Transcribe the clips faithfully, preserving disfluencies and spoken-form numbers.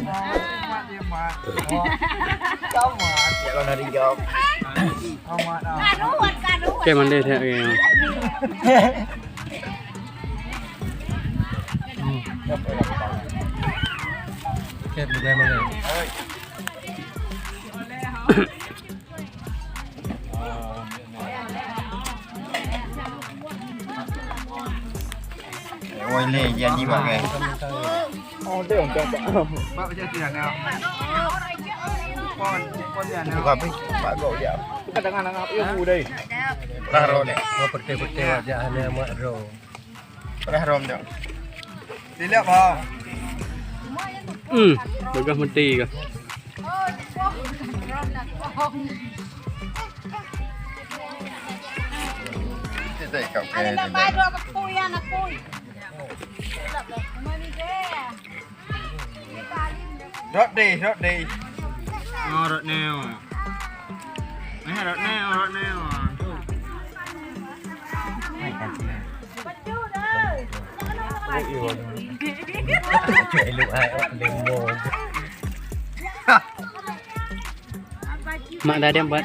Mat, ya, Mat. Kau Mat, ya, kau dari kau. Kau Mat, ah. Oke, mandai thiak, oke. Hmm. Oke, bukan mandai. Oi, lé, jadi bak, eh. Oh, dia orang tak. Bak macam tu, ya, nak. Pon, pon, ya, nak. Bukan, Pak Gok, ya. Bukan dengan anak, ya, bu, deh. Lah, roh, deh. Oh, pete-pete, ya, hanya mak roh. Pernah rom tak? Silap ha. Hmm, bagah mati kah? Kita ikat kaya ni. Rot deh, rot deh. Oh, rot neo. Eh, rot neo, rot neo. Mak dah diam buat.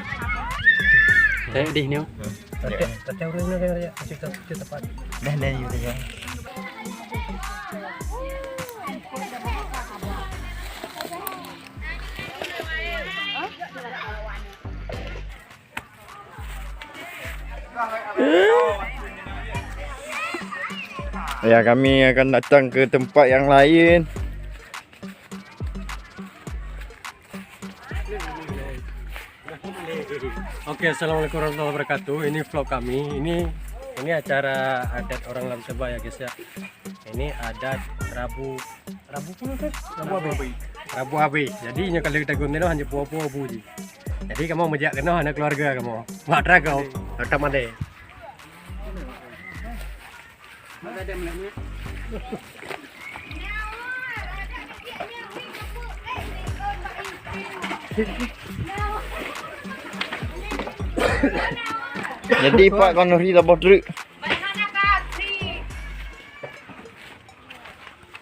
Saya dih ni. Dah, dah, dah, dah, dah, dah, dah, dah, dah. Dah, dah, dah, dah. Ya, kami akan datang ke tempat yang lain. Oke, assalamualaikum warahmatullahi wabarakatuh. Ini vlog kami. Ini, ini acara adat orang Lam Seba ya, guys, ya. Ini adat Rabu, Rabu apa tu? Rabu Habéh. Rabu Habéh. Jadi, nyoe kalau kita guna hanya puo-puo bu ji. Jadi, kamu mejak kena anak keluarga kamu. Mak teragau, tetap ada. Jadi, Pak, kon nuri saboh truk.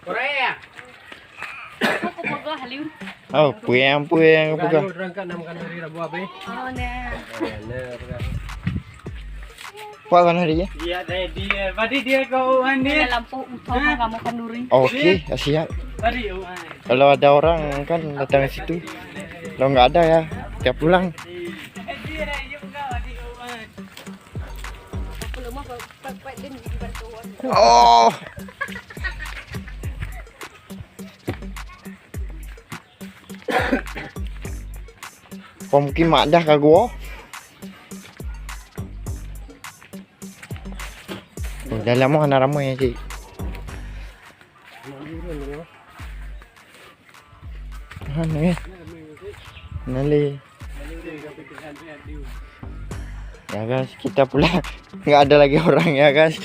Korea. Apa peugah, Liun? Oh, peue, peue, peugah. Peugah, Liun, rangka nam kan hari Rabu habis. Oh, nah. Oh, nah, peugah. Apa kan hari ya? Iya, tadi dia. Tadi dia kau, Wan, dia. Ada lampu utama kamu kan duri. Oke, siap. Tadi, oh, Wan. Kalau ada orang kan datang ke situ. Kalau nggak ada ya, kita pulang. Iya. Tadi dia, yuk kau, tadi, oh, Wan. Oh. Pemukiman dah ka gua. Oh, dalam mana ramai cik? Mana ya? Nali. Ya guys, kita pulang. Nggak ada lagi orang ya guys.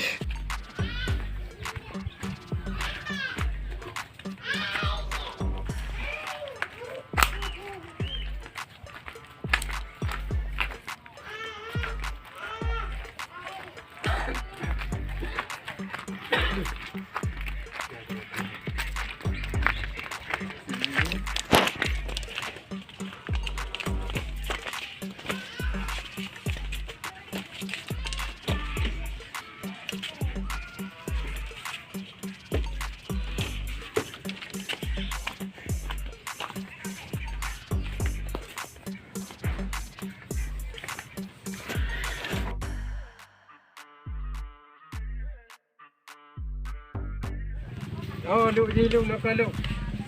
Oh, Luk, ji Luk, noko Luk.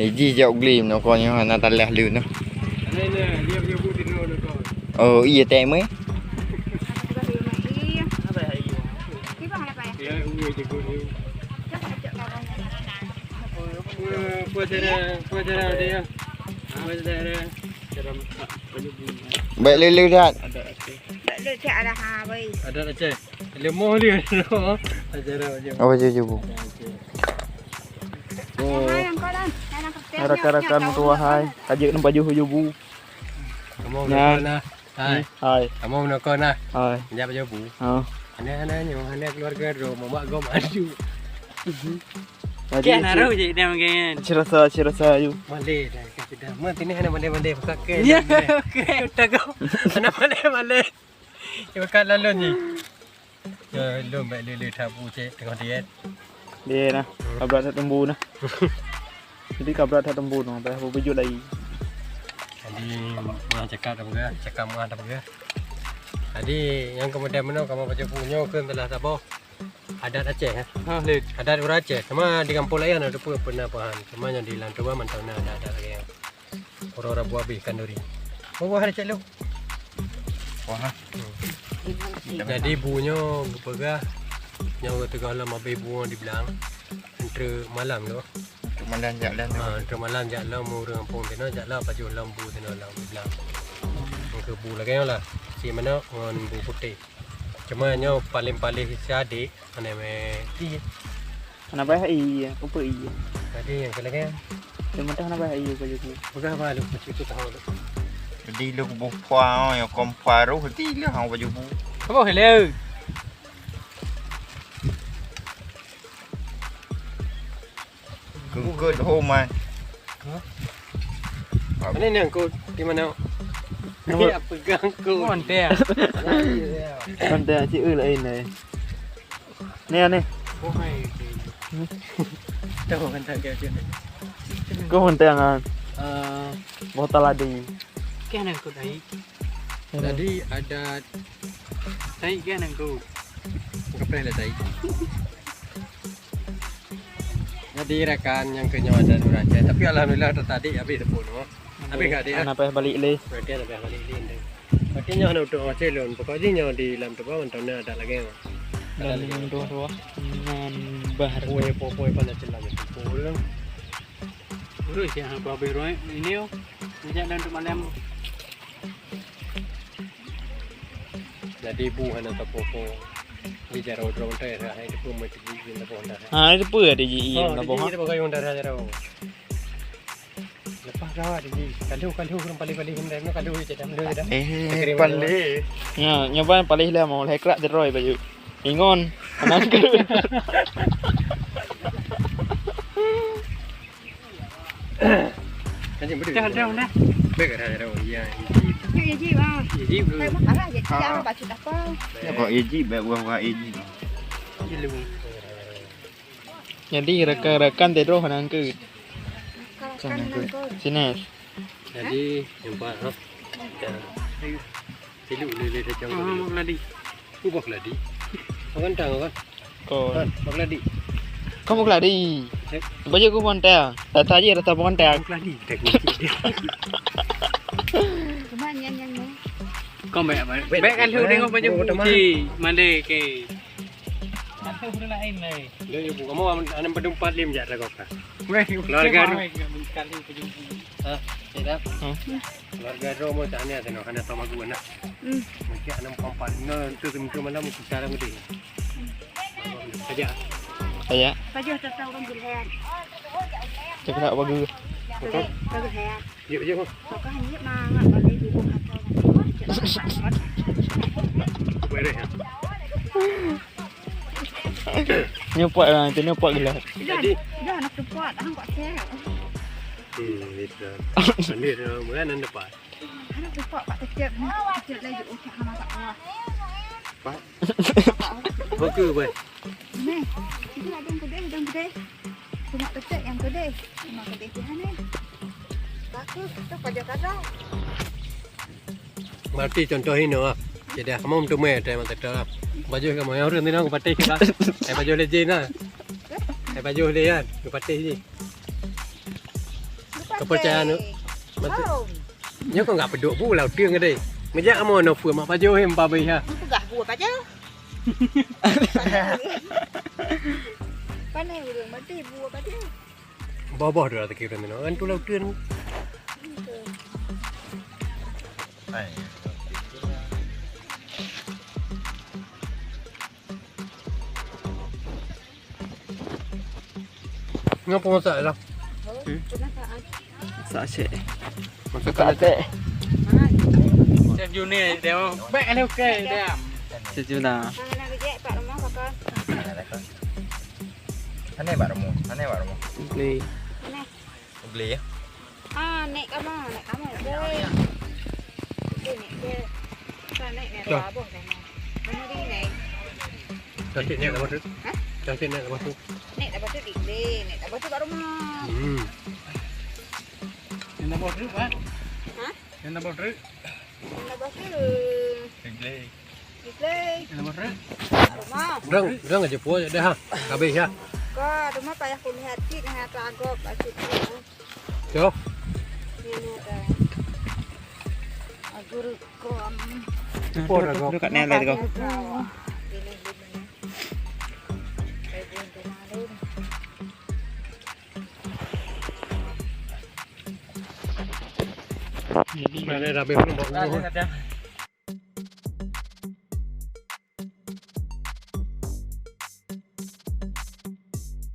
Eh, ji jak ugli noko nyoe hana talah Luk noh. Ada ni, dia punya bu di noko. Oh, iya teh meh. Apa ya? Ya, ui je guru. Apa cara, apa cara dia? Apa cara? Cara masak. Baik lulu dah. Ada Aceh. Baik lulu cak ada ha, boy. Ada Aceh. Lemoh dia. Acara macam. Apa je bu? Oh. Rakan-rakan meutuah hai, ka jeuet neupajoh baju bu. Kamu nyan. Nako nah. Hai. Hai. Kamu nako nah. Hai. Jap baju bu. Ha. Hana, hana nyoe, hana keluarga droe, mamak gom adu. Mhm. Jadi, Kian ci-, harus jadi dia makan. Ci rasa, ci rasa, yu. Malèe dah, kan sudah. Mah, sini hana malèe-malèe, buka ke. Ya, malèe. Oke. Kita kau. Hana malèe-malèe. Cuba kat lalu ni. Ya, lom baik lele tabu cek tengah diet. Dia nah, kabrak tak tembu nah. Jadi kabrak tak tembu nah, dah berbujur lagi. Jadi, mah cakap dah peugah, cakap mah dah peugah. Jadi, yang kemudian mana kamu baca punyo ke telah taboh? Adat Aceh, eh? Ha, lé. Adat ureueng Aceh. Sama di kampung lain ada pun pernah pahan. Cuma yang di Lantua mantap na ada adat lagi. Orang-orang buah habis kanduri. Oh, buah ada cek lu. Wah. Jadi bunyo geupeugah nyang geuteugah lom habis bunyo di blang. Entre malam tu. Untuk malam jak lom. Ha, entre malam jak lom ureueng kampung tino jak lom pajoh lom bu tino lom di blang. Ke bu lagèe lah. Si manok ngon bu putéh. Cuma nyoe paléng-paléng si adik, hana mé. Iya. Hana payah iya, apa iya? Tadi yang kena kan? Yang mentah hana payah iya baju tu. Peugah ba lu macam tu tahu tu. Jadi lu buh pua, yang kom pua roh, jadi lu hang baju bu. Apa hello? Keukeut ho man. Hah? Mana ni angkut? Di mana? Nama? Dia pegang angkut. Monte. Monte, cik, eh, lain, lain. Ni, ni. Oh, hai. Tahu kan tak kira macam ni. Kau monte, kan? Ah. Botol ladi. Kan angkut air. Tadi ada tai kan angkut. Kapai lah tai. Jadi rakan nyang keu nyoe ada dua racai, tapi alhamdulillah tadi habis tepuk tu. Habis gak dia? Anak payah balik leh. Berarti anak payah balik leh. Berarti nyoe ada untuk macam lon. Pokoknya nyoe di lam tu bawah, entah ada lagi. Ada lagi. Dua-dua dengan bahar. Poi, poi, poi, pada celah macam pun. Urus ya, apa habis roh ini yo. Sejak dan untuk malam. Jadi bu hana tapopo. Di jaro drone teh dah, hai depan mesti di depan dah. Ha, itu apa ada ji. Oh, na di boh. Di depan kayong dah jaro. Lepas gawat di. Kalau kalau orang paling-paling hendak kalau je dah, dah. Eh, paling. Ya, nyoba paling lah mau lekrak deroi baju. Ingon. Anak ke. Kan jeng beudeuh. Dah, dah, dah. Baik dah, dah. Ya, iji. Ya, iji, ah. Iji, bro. Saya makan lah, jadi jangan baca apa. Ya, kok iji, baik buah-buah iji. Iji lu. Jadi, rakan-rakan teh roh nangkeu. Rakan-rakan nangkeu. Sini. Jadi, nampak, ha? Ya. Tiluk lé-lé tajam. Ah, Bang Ladi. Oh, Bang Ladi. Orang tang kan? Kon. Bang Ladi. Kau Bang Ladi. Cek. Baju aku Bang Tang. Rata je rata Bang Tang. Bang Ladi. Cuma nyan, nyan, nyan. Kau baik, baik. Baik kan lu tengok baju Gucci. Mandi ke. Aku pernah lain, eh. Dia ibu kamu anak berdua empat lim jak dah kau. Weh, keluarga tu. Weh, sekali tu. Ha, tidak. Keluarga Romo tak ada tengok, hana tahu aku anak. Hmm. Mungkin anak empat-empat. No, tu, tu, tu, mana mungkin cara mesti. Aja. Aja. Pajoh tak tahu kan gulhean. Cakap tak bagus. Bagus, bagus hean. Yuk, yuk. Kau kan yuk mangap balik di rumah kau. Boleh ya. Nyepot lah, itu nyepot gila. Jadi, dah nak cepat, ah, kok saya. Hmm, itu. Ini dah, bukan anda pak. Anak tu pak, pak kecil ni, kecil lagi, oh, tak sama tak kuat. Pak. Oke, boy. Ni, itu ada yang gede, ada yang gede. Cuma kecil yang gede, cuma gede dia ni. Bagus, tu pada kadang. Berarti contoh ini lah. Jadi, kamu tu meh, ada yang tak lah. Baju kamu yang orang ni, aku patih kita. Eh, baju legend lah. Eh, baju dia kan, aku patih je. Kau percaya, Nuk? Mantap. Nyoe kau enggak pedok bu lau tieng deh. Ngejak kamu no pue mak pajoh hem pabai ha. Peugah bu pajoh. Panai ureueng mati bu pajoh. Boboh dah tak kira meno. Kan tu lau tieng. Ngapa masak lah? Hmm? Masak asyik. Masak asyik. Chef Juni dia. Baik, ada okey dia. Chef Juna. Mana rejek Pak Roma, Pak? Hana bak rumoh, hana bak rumoh. Beli. Beli ya. Ah, nek kamu, nek kamu. Beli. Beli nek ke. Sa nek nek dua boh nek. Mana di nek? Cantik nek apa tu? Hah? Cantik nek apa tu? Nek apa tu di beli, nek apa tu bak rumoh. Hmm. Nek apa tu, Pak? Hah? Nek apa tu? Nek apa tu? Beli. Iblih. Rang, rang aja po dah ha. Habis ya. Ka, cuma payah kulihat cit, nah, ata agok, asyik. Cok. Ini ada. Agur kom. Po dah agok. Dekat ni ada tu. Ini, ini. Kayak buntu malam. Mana dah habis belum? Ada, ada.